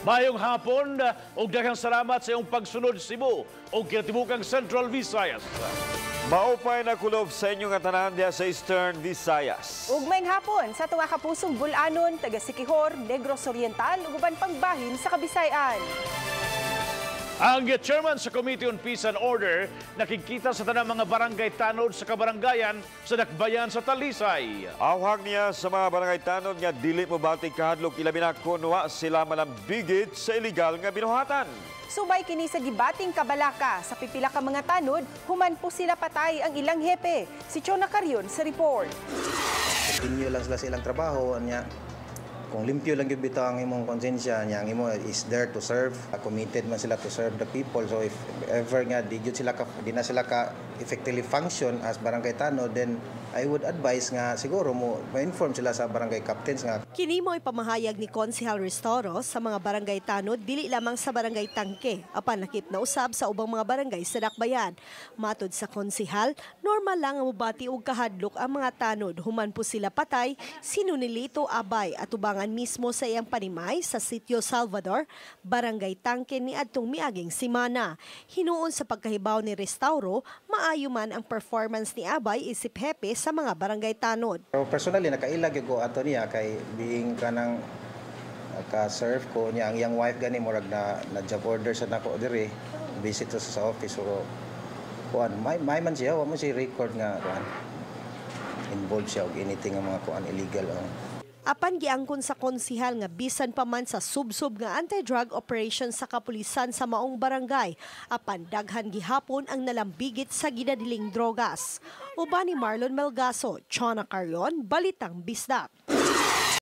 Maayong hapon ug daghang salamat sa iyong pagsunod, Cebu ug kinatibukang Central Visayas. Maupay na kulob sa inyong tanan diha sa Eastern Visayas. Ug maayong hapon sa tuwa kapusong Bulanon, taga Siquijor, Negros Oriental ug uban pang bahin sa Kabisayan. Ang chairman sa Committee on Peace and Order nakikita sa tanang mga barangay tanod sa kabarangayan sa Dakbayan sa Talisay. Awhag niya sa mga barangay tanod nga dili mo bati kahadlok, ilabi na kun wa sila malambigit sa illegal nga binuhatan. Subay kini sa gibating kabalaka sa pipila ka mga tanod human po sila patay ang ilang hepe. Si Chona Carion sa report. Continue lang sila sa ilang trabaho niya. Kung limpyo lang gyud bitaw ang imong konsensya niya, ang imo is there to serve, committed man sila to serve the people. So if ever nga di gyud sila ka, di na sila ka effectively function as barangay tanod, then I would advise nga siguro mo ma-inform sila sa barangay captains nga. Kini mo'y pamahayag ni Konsehal Restauro sa mga barangay tanod dili lamang sa Barangay Tangke, apan lakip na usab sa ubang mga barangay sa Dakbayan. Matod sa konsehal, normal lang ang mobati og kahadlok ang mga tanod human po sila patay si Nunilito Abay atubangan mismo sa iyang panimay sa Sitio Salvador, Barangay Tangke ni adtong miaging simana. Hinuon sa pagkahibaw ni Restauro, maayo man ang performance ni Abay isip hepe sa mga barangay tanod. Pero personally, nakaila gyud ko ato niya kay being kanang ka-serve ko niya, ang iyang wife gani murag na job order sa nako diri, visit sa office. So kuan, may man siya, wa mo siya record nga kuan, involved siya og anything nga mga kuan, illegal oh. Apan giangkon sa konsihal nga bisan pa man sa subsob nga anti-drug operation sa kapulisan sa maong barangay, apan daghan gihapon ang nalambigit sa ginadiling drogas. Uban ni Marlon Melgaso, Chona Carion, Balitang Bisdak.